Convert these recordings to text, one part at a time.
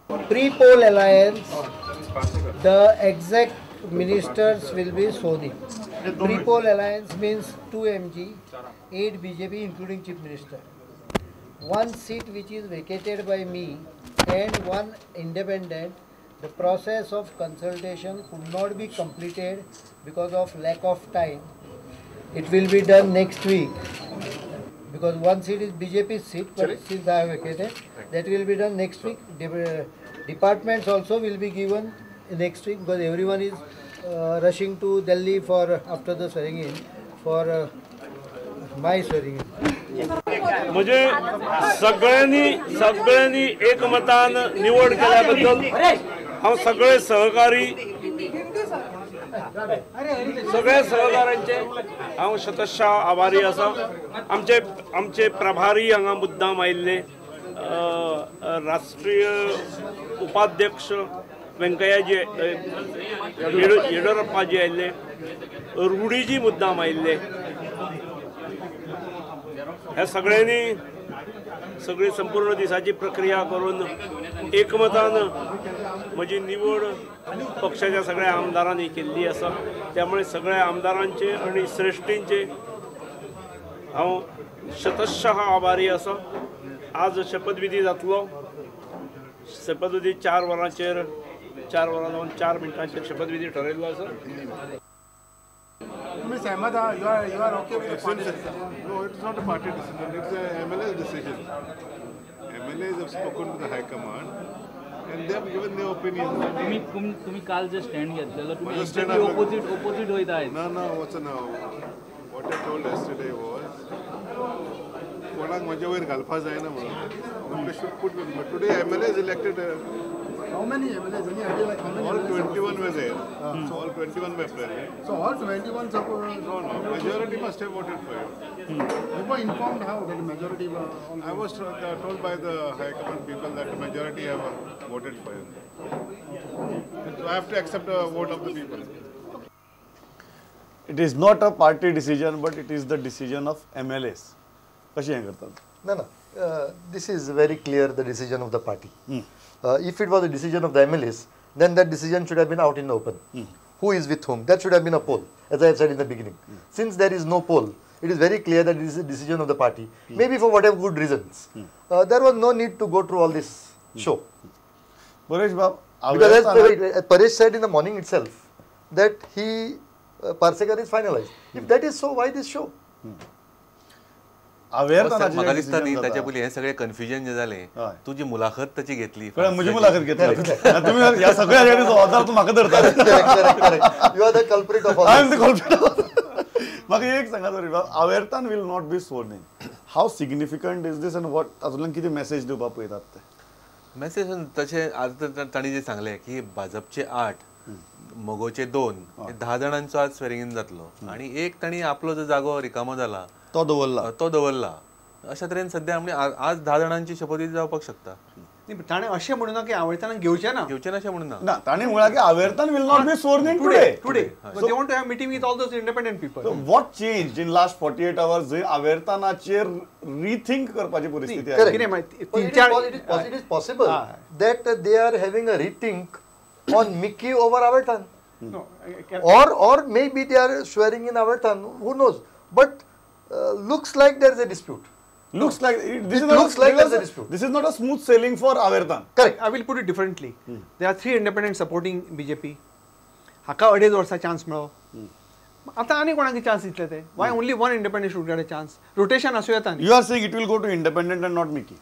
Pre-poll alliance, the exact ministers will be sworn in. Pre-poll alliance means 2 MG, 8 BJP including Chief Minister. 1 seat which is vacated by me and 1 independent. The process of consultation could not be completed because of lack of time. It will be done next week because 1 seat is BJP's seat, but since I have vacated, that will be done next week. Departments also will be given next week because everyone is rushing to Delhi for after the swearing in, for my swearing in. म्हणजे सगळ्यांनी सगळ्यांनी एकमतान निवड केल्याबद्दल हांव सगळे सहकारी सगळ्या सहकाऱ्यांचे हांव शतशा आभारी आसा. आमचे आमचे प्रभारी हांगा मुद्दाम आयिल्ले राष्ट्रीय उपाध्यक्ष वेंकय्याजी येडियुरप्पाजी आयिल्ले, रुडीजी मुद्दाम आयिल्ले. ह्या सगळ्यांनी सगळी संपूर्ण दिसाची प्रक्रिया करून एकमतान म्हजी निवड पक्षाच्या सगळ्या आमदारांनी केल्ली आसा. त्यामुळे सगळ्या आमदारांचे आनी श्रेश्ठींचे हांव शतशः आभारी आसा. आज शपथविधी जातलो. शपथविधी 4 वरांचेर 4 वरां जावन 4 मिनटांचेर शपथविधी ठरयल्लो आसा. तुम्ही सहमत आहात? You are okay with the party decision? No, it's not a party decision. It's a MLA's decision. MLAs have spoken to the high command and they have given their opinion. तुम्ही काल जे स्टँड घेतलेलो तुम्ही opposite opposite होत आहे. ना ना वचना. What I told yesterday was कोणाक म्हज्या वयर घालपा जायना म्हणून. They should put me. But today MLAs elected. How many MLAs? Any idea like how many? All 21 were there. So all 21 were present. So all 21 support? No, no. Majority must have voted for you. You were informed how that majority were? I was told by the high command people that the majority have voted for you. So I have to accept the vote of the people. It is not a party decision, but it is the decision of MLAs. कशी हें करतात? ना ना. This is very clear, the decision of the party. If it was a decision of the MLAs, then that decision should have been out in the open. Who is with whom? That should have been a poll, as I have said in the beginning. Since there is no poll, it is very clear that it is a decision of the party, maybe for whatever good reasons. There was no need to go through all this show. Paresh Bab, because as Paresh said in the morning itself, that he, Parsekar is finalized. If that is so, why this show? म्हाका दिसता न्ही ताच्या पयलीं हें सगळें confusion जें जालें, तुजी मुलाखत ताची घेतली. म्हजी मुलाखत घेतली तुमी ह्या सगळ्या जबाबदार तूं म्हाका धरता. You are the culprit of all. I am the culprit. म्हाका एक सांगा सॉरी बाब, Avertano will not be sworn in. How significant is this and what तातूंतल्यान कितें मॅसेज दिवपाक पळयतात ते? मॅसेज तशें आतां तांणी जें सांगलें की भाजपचे 8, मगोचे 2, 10 जाणांचो आज स्वेरिंग इन जातलो आनी एक तांणी आपलो जो जागो रिकामो जाला तो दवरला, तो दवरला. अशा तरेन सध्या म्हणजे आज 10 जाणांची शपथविधी जावपाक शकता. ताणें अशें म्हणूना की आवर्तानाक घेवचें ना, घेवचें ना अशें म्हणूना. ना, ताणें म्हळां की Avertano will not be sworn in today. Today they want to have meeting with all those independent people. So what changed in last 48 hours जंय आवर्तानाचेर रिथिंक करपाची परिस्थिती आयली? कितें it is possible that they are having a rethink on Mickey over Avertano. Or maybe they are swearing in Avertano, who knows. But looks like there is a dispute. Looks like this is looks like there is a dispute. This is not a smooth sailing for Avertano. Correct. I will put it differently. There are 3 independents supporting BJP. हाका 2.5 वर्सां chance मेळ्ळो. आतां आनी कोणाक chance दितले ते? Why only 1 independent should get a chance? Rotation आसूं येता. You are saying it will go to independent and not Mickey.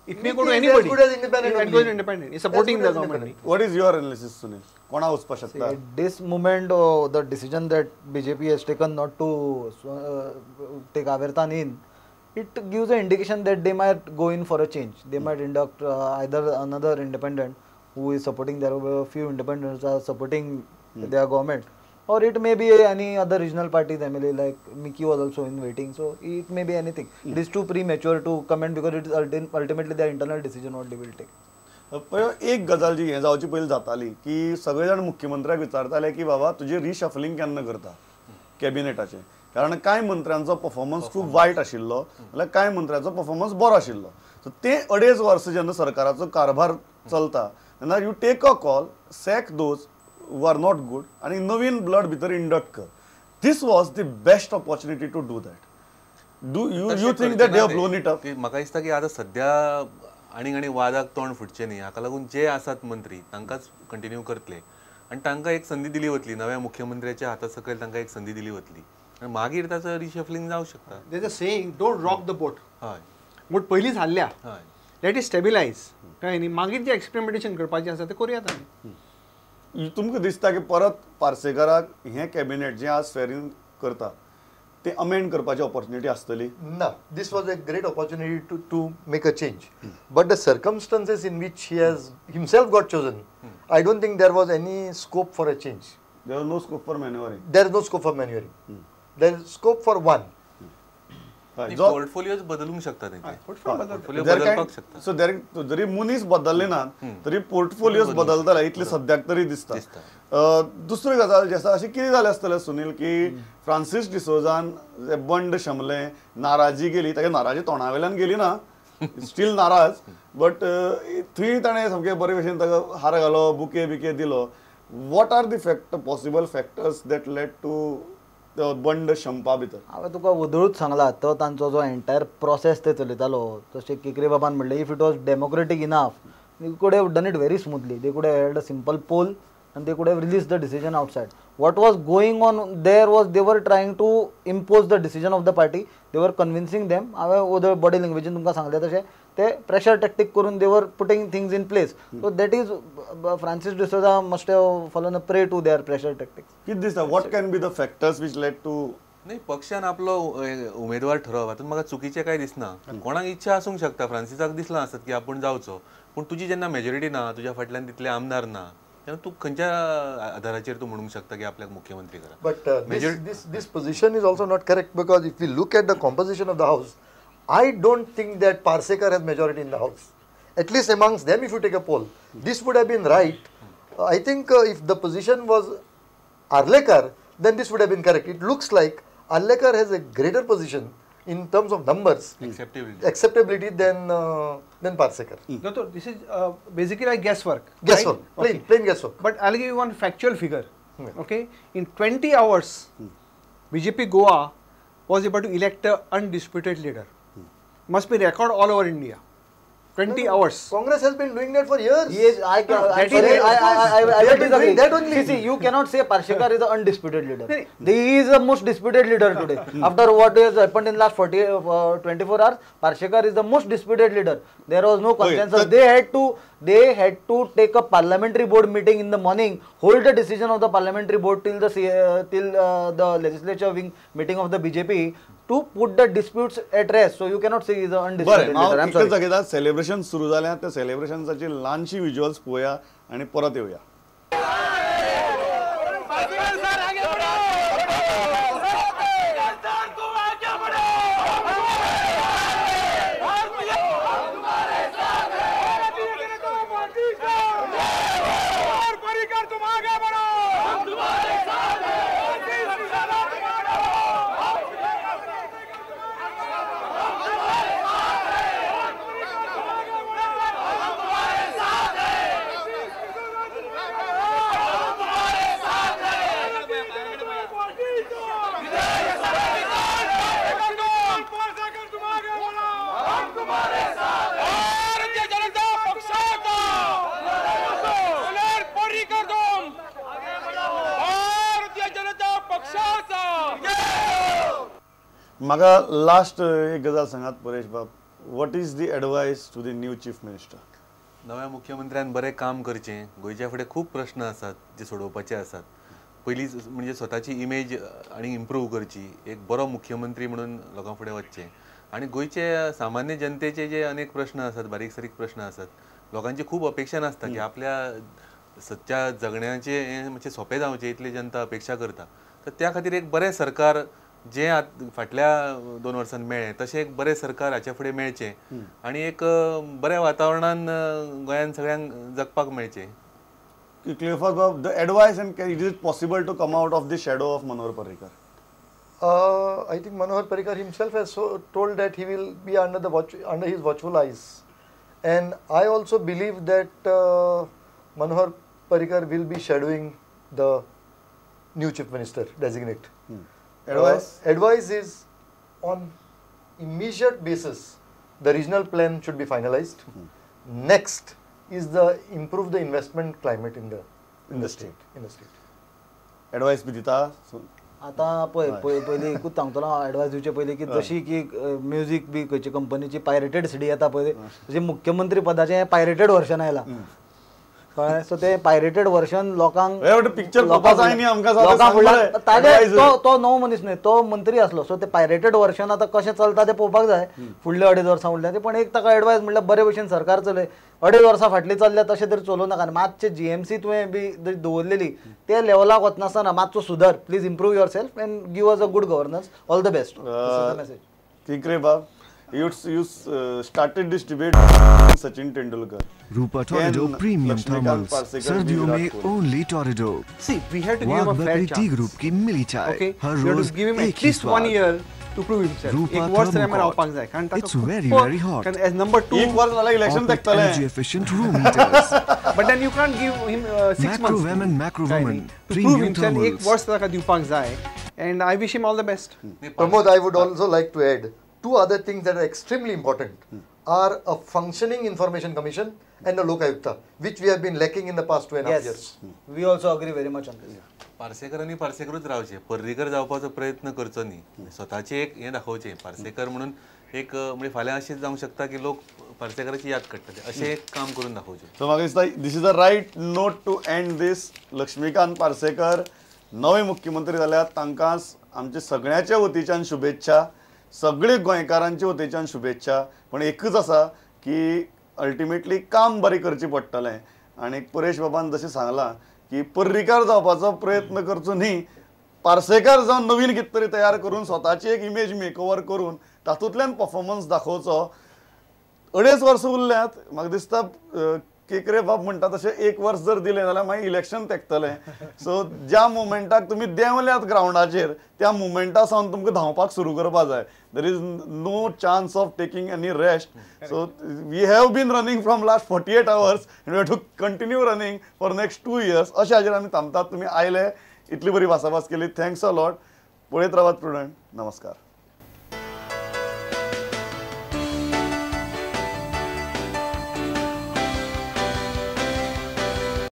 It may go to anybody. As good as independent. It goes independent. It's supporting the government. What is your analysis, Sunil? Kona वचपाक शकता? This moment, the decision that BJP has taken not to take Avertano in, it gives an indication that they might go in for a change. They might induct either another independent who is supporting their, few independents are supporting their government, or it may be any other regional parties MLA like Mickey was also in waiting. So it may be anything. It is too premature to comment because it is ultimately their internal decision what they will take. एक गजाल जी हें जावची पयलीं जाताली की सगळे जाण मुख्यमंत्र्याक विचारताले की बाबा तुजें रिशफलिंग केन्ना करता कॅबिनेटाचें, कारण कांय मंत्र्यांचो परफॉर्मन्स खूब वायट आशिल्लो जाल्यार कांय मंत्र्यांचो परफॉर्मन्स बरो आशिल्लो. सो ते 2.5 वर्सां जेन्ना सरकाराचो कारभार चलता तेन्ना you take a call, sack those who are not good आनी नवीन ब्लड भितर इंडक्ट कर. This was the best opportunity to do that. Do you think that they have blown it up? म्हाका दिसता की आतां सद्या आनी आनी वादाक तोंड फुटचें न्ही, हाका लागून जे आसात मंत्री तांकांच कंटिन्यू करतले आनी तांकां एक संदी दिली वतली, नव्या मुख्यमंत्र्याच्या हाता सकयल तांकां एक संदी दिली वतली आनी मागीर ताचो रिशफलिंग जावंक शकता. There is a saying, don't rock the boat. हय, बोट पयलींच हाल्ल्या, हय, let it stabilise, कळ्ळें न्ही? मागीर जें एक्सपेरिमेंटेशन करपाचें आसा तें करुया आमी. तुमकां दिसता की परत पार्सेकाराक हें कॅबिनेट जें आज स्वेरीन करता ते अमेंड करपाची ऑपॉर्च्युनिटी आसतली? ना, this was a great opportunity to make a change, but the circumstances in which he has himself got chosen, I don't think there was any scope for a change. There was no scope for manoeuvring. There is no scope for manoeuvring. There is scope for one. Portfolios बदलूंक शकता ते, बदलपाक शकता. So जरी मनीस बदलले ना तरी पोर्टफोलियोज बदलतले इतले सद्याक तरी दिसता. दुसरी गजाल जी आसा, अशें कितें जालें आसतलें सुनील की फ्रांसीस डिसोजान बंड शमलें, नाराजी गेली, ताका नाराजी तोंडा वयल्यान गेली ना, स्टील नाराज, बट थंय ताणें सामकें बरे भशेन ताका हार घालो, बुके बिके दिलो. What are the possible factors that led to बंड शमपा भितर? हांवें तुका वदळूच सांगला, तो तांचो जो एंटायर प्रोसेस ते चलयतालो, तशें केकरे बाबान म्हणलें, if it was democratic enough they could have done it very smoothly. They could have held a simple poll and they could have released the decision outside. What was going on there was they were trying to impose the decision of the party. They were convincing them. हांवें other body लँग्वेजीन तुमकां सांगलें तशें ते pressure टॅक्टीक करून they were putting things in place. So that is Francis D'Souza must have fallen a prey to their pressure tactics. कितें दिसता, what can be the factors which led to? नाही, पक्षान आपलो उमेदवार ठरोवप हातूंत म्हाका चुकीचें कांय दिसना. कोणाक इच्छा आसूंक शकता, फ्रांसिसाक दिसलां आसत की आपूण जावचो, पूण तुजी जेन्ना मेजॉरिटी ना, तुज्या फाटल्यान तितले आमदार ना, तेन्ना तूं खंयच्या आधाराचेर तूं म्हणूंक शकता की आपल्याक मुख्यमंत्री करा? But this position is also not correct, because if you look at the composition of the house, I don't think that Parsekar has majority in the house. At least amongst them, if you take a poll, this would have been right. I think if the position was Arlekar, then this would have been correct. It looks like Arlekar has a greater position in terms of numbers, acceptability than Parsekar. No, so this is basically like guesswork. Guesswork, right? Plain, plain guesswork. But I'll give you one factual figure. Okay, in 20 hours, BJP Goa was able to elect an undisputed leader. Must be record all over India. 20 hours. Congress has been doing that for years. Yes, I disagree. That only. See, you cannot say Parsekar is the undisputed leader. He is the most disputed leader today. After what has happened in last 24 hours, Parsekar is the most disputed leader. There was no consensus. They had to take a parliamentary board meeting in the morning, hold the decision of the parliamentary board till the legislature wing meeting of the BJP to put the disputes at rest. So you cannot say he is the undisputed leader. I'm sorry. Celebration सुरू जालें, त्या सेलिब्रेशन्साची ल्हानशी visuals पळोवया आनी परत येवया. म्हाका last एक गजाल सांगात परेश बाब, what is the advice to the new chief minister? नव्या मुख्यमंत्र्यान बरें काम करचें. गोंयच्या फुडें खूब प्रश्न आसात जे सोडोवपाचे आसात. पयलीं म्हणजे स्वताची इमेज आनी इम्प्रूव करची, एक बरो मुख्यमंत्री म्हणून लोकां फुडें वचचें आनी गोंयचे सामान्य जनतेचे जे अनेक प्रश्न आसात, बारीक सारीक प्रश्न आसात, लोकांची खूब अपेक्षा नासता की आपल्या सदच्या जगण्याचें हें मातशें सोंपें जावचें इतली जनता अपेक्षा करता. तर त्या खातीर एक बरें सरकार जें आतां फाटल्या 2 वर्सांत मेळ्ळें तशें एक बरें सरकार हाच्या फुडें मेळचें आनी एक बऱ्या वातावरणान गोंयांत सगळ्यांक जगपाक मेळचें. Cleophas Bab, the advice and is it possible to come out of the shadow of Manohar Parrikar? I think Manohar Parrikar himself has told that he will be under the watch, under his watchful eyes, and I also believe that Manohar Parrikar will be shadowing the new Chief Minister designate. Advice? Advice is, on immediate basis, the regional plan should be finalized. Next is the improve the investment climate in the state. In the state. Advice बी दिता? आतां पळय पयलीं एकूच सांगतलो हांव advice दिवचे पयलीं की जशी की म्युजीक बी खंयची कंपनीची पायरेटेड सीडी येता पळय, तशें मुख्यमंत्री पदाचें पायरेटेड वर्शन आयलां, कळ्ळें? सो तें पायरेटेड वर्शन लोकांक तो नवो मनीस न्हय, तो मंत्री आसलो, सो ते पायरेटेड वर्शन आतां कशें चलता तें पळोवपाक जाय फुडले 2.5 वर्सां उरल्या. पूण एक ताका एडवायस म्हणल्यार बरे भशेन सरकार चलय, 2.5 वर्सां फाटलीं चल्ल्या तशें तरी चलोवं नाका. आनी मातशें जीएमसी तुवें बी दवरलेली ते लेवलाक वचनासतना मातसो सुदार, please improve yourself and give us a good governance. All the best. Message. Kenkre बाब, you started this debate with Sachin Tendulkar. Rupa Torrido Premium Thermals. सर्दियों में only Torrido. See, we have to give him a fair chance. Tea Group की मिली चाय. Okay, her we have to rose give him एक at he least 1 स्वाद. year to prove himself. Rupa एक वर्ष तरी आमी रावपाक जाय, कारण ताका It's very very hot. कारण as number 2 एक वर्स जाल्यार election तेकतलें. Energy efficient room heaters. But then you can't give him 6 Macro months. women, macro women, To prove premium himself, एक thermals. वर्स ताका दिवपाक जाय. And I wish him all the best. Pramod, I would also like to add two other things that are extremely important are a functioning information commission and a Lokayukta, which we have been lacking in the past 2.5 years. We also agree very much on this. पार्सेकरांनी पार्सेकरूच रावचें, पर्रीकर जावपाचो प्रयत्न करचो न्ही, स्वताचें एक हें दाखोवचें. पार्सेकर म्हणून एक म्हणजे फाल्यां अशें जावंक शकता की लोक पार्सेकराची याद काडटले, अशें एक काम करून दाखोवचें. सो म्हाका दिसता this is the right note to end this. Laxmikant Parsekar नवे मुख्यमंत्री जाल्यार तांकां आमचे सगळ्यांच्या वतीच्यान शुभेच्छा, सगळे गोंयकारांचे वतीच्यान शुभेच्छा. पण एकूच आसा की अल्टिमेटली काम बरें करचें पडटलें. आनी परेश बाबान जशें सांगलां की पर्रीकार जावपाचो प्रयत्न करचो न्ही, पार्सेकार जावन नवीन कितें तरी तयार करून स्वताची एक इमेज मेकओवर करून तातूंतल्यान परफॉर्मन्स दाखोवचो. 2.5 वर्सां उरल्यात, म्हाका दिसता केंकरे बाब म्हणटा तशें 1 वर्स जर दिलें जाल्यार मागीर इलेक्शन तेकतलें. सो ज्या मुमेंटाक तुमी देंवल्यात ग्रावंडाचेर त्या मुमेंटा सावन तुमकां धांवपाक सुरू करपा जाय. There is no chance of taking any rest. So we have been running from last 48 hours and we have to continue running for next 2 years. अशें हाजेर आमी थांबतात. तुमी आयले, इतली बरी भासाभास केली, thanks a lot. पळयत रावात प्रुडंट. नमस्कार.